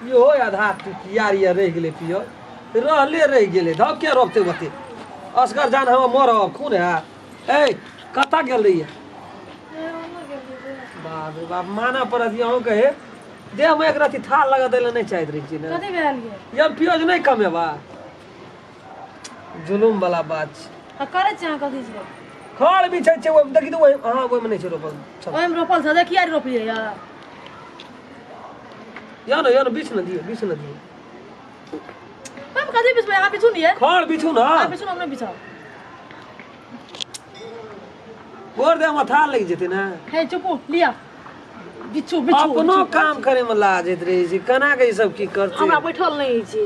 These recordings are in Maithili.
इहो आधा कियारी रहि गेलै पियर रहले रहि गेलै धब के रोपते ओते असगर जान हम मरब खून है ए कतऽ गेल रहियै बाप रे बाप मानऽ पड़त अहूँ कहे देहमे एक रति थाल लगा दै लए नहि चाहैत रहै छियै ने। कथी भेल ये? यौ पियोज नहि कमेबा जुलुम वाला बात छै। आ करै छी अहाँ कथी छै? खड़ बिछै छै ओहिमे, देखी तऽ ओहि, हँ, ओहिमे नहि छै रोपल सब। ओहिमे रोपल छै, देखिया रोपलियै या। या ने, या ने, बिछ ने दियौ, बिछ ने दियौ। ओहिमे कथी बिछबै? अहाँ बिछू ने ये। खड़ बिछू ने। अहाँ बिछू ने, हम नहि बिछब। गोर देहमे थाल लागि जेतै ने। हे चुपू, लिअ। बिच्छू बिच्छू। अपनो काम करे में लाजैत रहै छै, केना के ई सब की करतै। हमरा बैठल नहि होइ छै।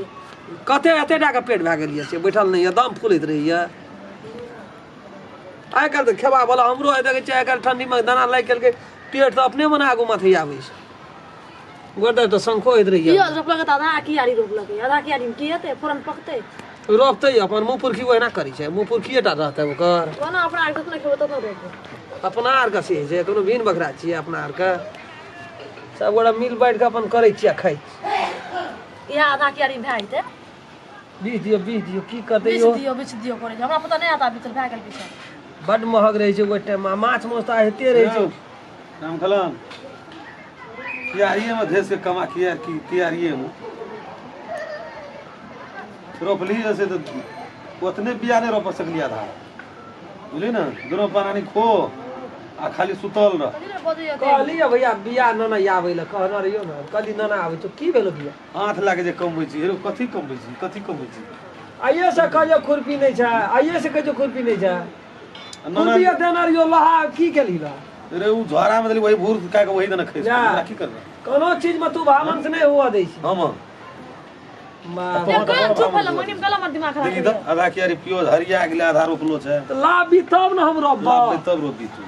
कते एते टा के पेट भए गेल यऽ से बैठल नहि यऽ, दम फूलैत रहैया। आइ काल्हि तऽ खेबा वाला हमरो आइ देखै छियै, आइ काल्हि ठंडी मे दाना लागि गेलकै, पेट तऽ अपने मने आगू माथे आबै छै। गोर तऽ शंखो होइत रहैया। पियज रोपलक तऽ आधा कियारी रोपलक, आधा कियारी मे की हेतै? फोरन पकतै? रोपतै अपन मुँह पुरखी, ओहिना करै छै, मुँह पुरखिए टा रहतै ओकर। ओना अपना आरके जतना खेबै ततना रोपबै। अपना आरके से होइ छै, कोनो भिन बखरा छियै अपना आरके? सब गोटा मिल बाँटि कऽ अपन करै छियै आ खाइ छियै। इएह आधा कियारी भए जेतै। बीछ दियौ, बीछ दियौ, की करतै? बीछ यौ दियौ, बीछ दियौ करै छै, हमरा पता नहि आता, बीछल भए गेल बीछल। बड्ड महग रहै छै ओहि टाइममे माछ माउस तऽ होइते रहै छै। राम खलन कियारिए में धैस के कमा किया की कियारिए में रोपली जैसे तो उतने बिया नहीं रोप सकली आधा, बुझली ने? दोनों प्राणी खो आ खाली सुतल रह। कथी लए बजैया? कहली भैया बिया नाना आबै लए कहने रहियौ ने, कहली नाना आबै छौ, की भेलो बिया? हाथ लागे जे कमबै छी हेरो, कथी कमबै छी, कथी कमबै छी? आइए से कहियो खुरपी नहि छै, आइए से कहियो खुरपी नहि छै। आ नाना खुरपी देने रहियो लोहा, की केली बा? रे उ झोरा में देली, वही भूर का के वही देने खैस। जा। हमरा की करबै? कोनो चीज में तू भावंश नहि हुआ दै छी। हम मा- तोहर कहियो तऽ चुप बड़ भेल, मम्मी गला मत दिमाग खराब देखी तऽ आधा कियारी पियोज हरिया गेलै, आधा रोपलो छै। तऽ लाबी तब ने हम रोपब। लाबबै तब रोपी तू।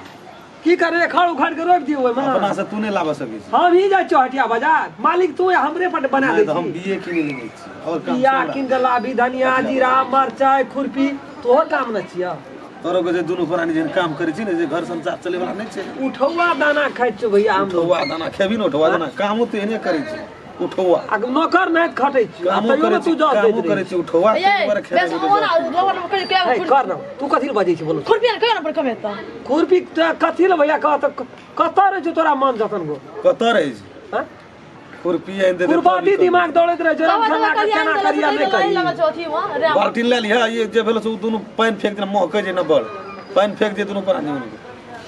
की करे, खड़ उखाड़ के रोपि दियौ ओहिमे? अपना से तू नहि लाबऽ सकै छी। हम ही जाइ छियौ हटिया बाजार, मालिक तू हमरे पर बना नहि दै तऽ हम छी। बीए किनै लए जाइ छी और काम बिया छै हमरा। कीन के लाबी, धनिया, जीरा, मरचाइ, खुरपी, तोहर काम न छियौ। तोरो के जे दुनू प्राणी जेहन काम करै छी ने, जे घर संसार चले वाला नहि छै। उठौआ दाना खाइ छियौ भैया हम। उठौआ दाना खेबी ने, उठौआ दाना कामो तो एहने करै छी, उठौआ। आ नौकर नाइत खटै छियौ, आ कामो तैयो करै ने छी, तू जस कामो दैत करै रहै छी उठौआ, ये ताहि दुआरे बेस खेबै। ओना लोबर में कहियो छी। हे, कर न तू, कथी लए बजै छी बोलो? खुरपी ने कहियो ना पर कमेता। खुरपी तऽ कथी लए भैया? कह तऽ, कतऽ रहै छौ तोरा मन जतन गो? कतऽ रहै छी? हँ? खुरपी आनि देतै तब खुरपाती ई करबै। दिमाग दौड़ैत रहै छै, दवा दवा केना करिया केना करिया नहि करी। लगे छौ अथी मे रे। बाल्टीन लए लिहऽ, ई जे भेल से ओ दुनू पानि फेंक देना, महकै जे न बड़ पानि फेंक दियै दुनू प्राणी के।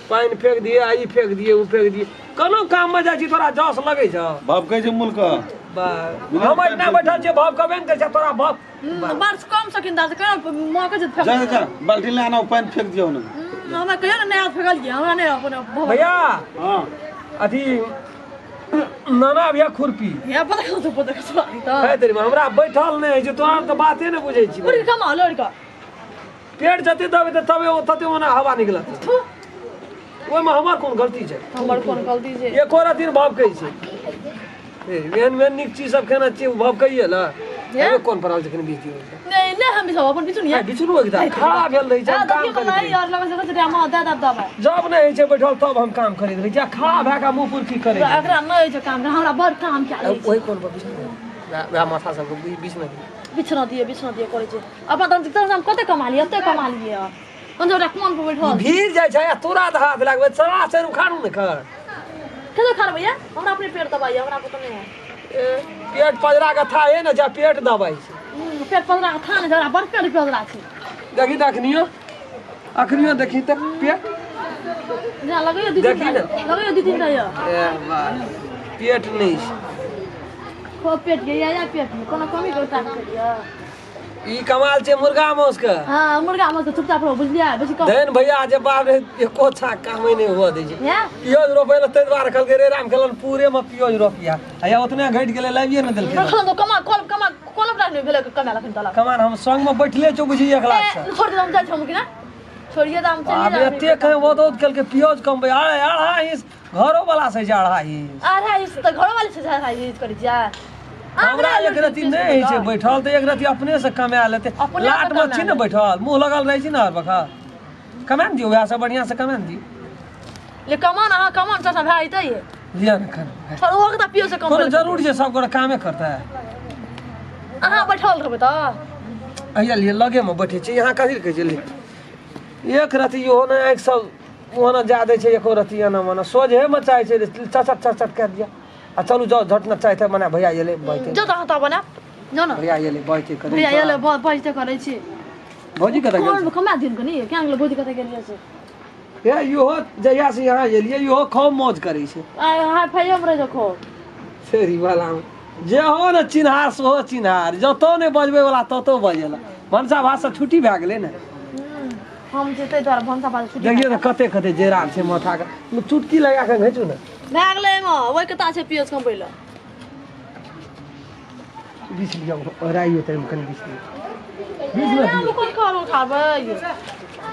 पानि फेंक दिए आ ई फेंक दिए, ओ फेंक दिए, कोनो काम मे जाइ छी तोरा जस लगै छौ? भभकै छै मुल्क। बा, हम एतना बैठल छियै, भाव कबे ने करै छै तोरा भाव। बर्ष कम सकिन दास कहियो महकै छै फेंक। जा जा, बाल्टीन लए आना, ओ पानि फेंक दियौ ने। हमरा कहियो ने नया फेकलियै, हमरा नहि अपन भव। भैया। हँ। अथी नाना भैया खुरपी हे पता कत पता कत तऽ है तेरी, हमरा बैठल नहि होइ छै, तोहर तऽ बाते नहि बुझै छी। खुरपी कमा लोड़ कऽ पेट जते दबे तऽ तबे ओ तते ओना हवा निकलत। थू। ओहिमे हमर कोन गलती छै? हमर कोन गलती छै? एको राति भभकै छै। ए, एहन एहन नीक चीज सब खेना छियै, ओ भभकैये ने। हे? एहिमे कोन पड़ल छै? कनि बीच दियौ। नहि नहि, हम बिछाउ अपन बिछू ने। बिछुनु एकदा खड़ा भेल रहै छै, हम काम देखियौ करैत नहि रहै यार लगै छै ड्रामा दे दब दबाइ छी। जब नहि होइ छै बैठल तब हम काम करैत रहै छी आ खड़ा भए कऽ मुँह पर की करै छै? एकरा नहि होइ छै काम, हमरा बड़ काम कए लै छै। ओहि कोन पर बिछुनु, वएह माथा सबके बीच मे दियौ। बिछना दिए, बिछना दिए करै छै अपन तहन हम कते कमा लियै, एते कमा लियै, तहन ओकरा कोन पर बैठल भीड़ जाइ छै आ तोरा तऽ हाथ लगबै सरासर उखाड़ू ने कर। केना खाड़बै ये? हमरा अपने पेट दबाइए, हमरा पता नहि है। ए, पेट पजरा के थाहे ने छै, पेट दबाइ छै। पेट पजरा के था नहि छै, हमरा बड़ पेट पजरा छै। देखी तऽ अखनियो, अखनियो देखी तऽ पेट जेना लगैए दू तीन देखी ने। लगैए दू तीन टा यऽ। ए बा, पेट नहि छै। खूब पेट ये या पेट में कोनो कमी के ताकत पेट ये। ई कमाल छै मुर्गा मांस के। हाँ, मुर्गा मांस के चुपचाप रहो, बुझलियै? बेसी कम धन भैया जे बाप रे, एको छा कामे नहि हुआ दै छै। हैं? पियोज रोपै लए ताहि दुआरे कहलकै रे राम खेलन, पूरे में पियोज रोपिया आ या ओतने घटि गेलै, लाबिए ने देलकै। रखल तो कमा कल कमा कोनो प्राण नहि भेलै कमा लखन तलक। कमान हम संग में बैठले छौ बुझी 1 लाख से। ए, छोड़ दे, हम जाइ छी हम कि ना छोड़िए तऽ हम चलिए आब जाबै। एते कहीं वदौत केलकै पियोज कमबै, अढ़ाई अढ़ाई हिस घरो वाला से छै अढ़ाई हिस। अढ़ाई हिस तऽ घरो वाली से अढ़ाई हिस करै छियै। हमरा एक रति नहि होइ छै बैठल तऽ एक रति अपने से कमा लेतै। अपने से लाट मे कमा छी ने बैठल, मुँह लगल रहै छी ने हर बखत। कमा ने दियौ, वएह सब बढ़िआँ से कमा ने दियौ। ले कमान अहाँ कमान चाचा भए जेतै ये लिअ ने खाना। छोड़ ओहो के तऽ पियो से कम कोनो पड़ि जरूरी छै सब गोटा कामे करतै? अहाँ बैठल रहबै तऽ अहिया लिए लगेमे बैठै छी। यहाँ कथी लए कहै छै? ले एक रति इहो ने आँखि सब ओना जा दै छै, एको रति एना मना सोझेमे चाहै छै चचट चचट कए दिअ आ चलू जाउ झटना चाय ताय बना। भैया एलै बजतै। जो तऽ अहाँ तऽ बनायब जो ने। भैया एलै बजतै करै। भैया एलै बजते करै छी। भौजी कतऽ गेल? कोन कमा दिन कनि केना गेलै भौजी, कतऽ गेलियै से? हे इहो जहिया से यहाँ एलियै इहो खूब मौज करै छै। आइ हाय फाइयो मे रहि देखो। फेरी वाला मे जे हो ने चिन्हार सेहो चिन्हार, जतौ नहि बजबै वाला ततौ बजेला। भनसा भात से छुट्टी भए गेलै ने। हम जे ताहि दुआरे भनसा भात छुट्टी। देखियौ ने कते कते जेराल छै माथा के, चुटकी लगा के घीचू ने। भए गेलै एहिमे ओहि कता छै पियोज कमबै लए। बीछ लिअ, राइ होतै कनि बीछ लिअ बीचमे। कोन खर उठाबै?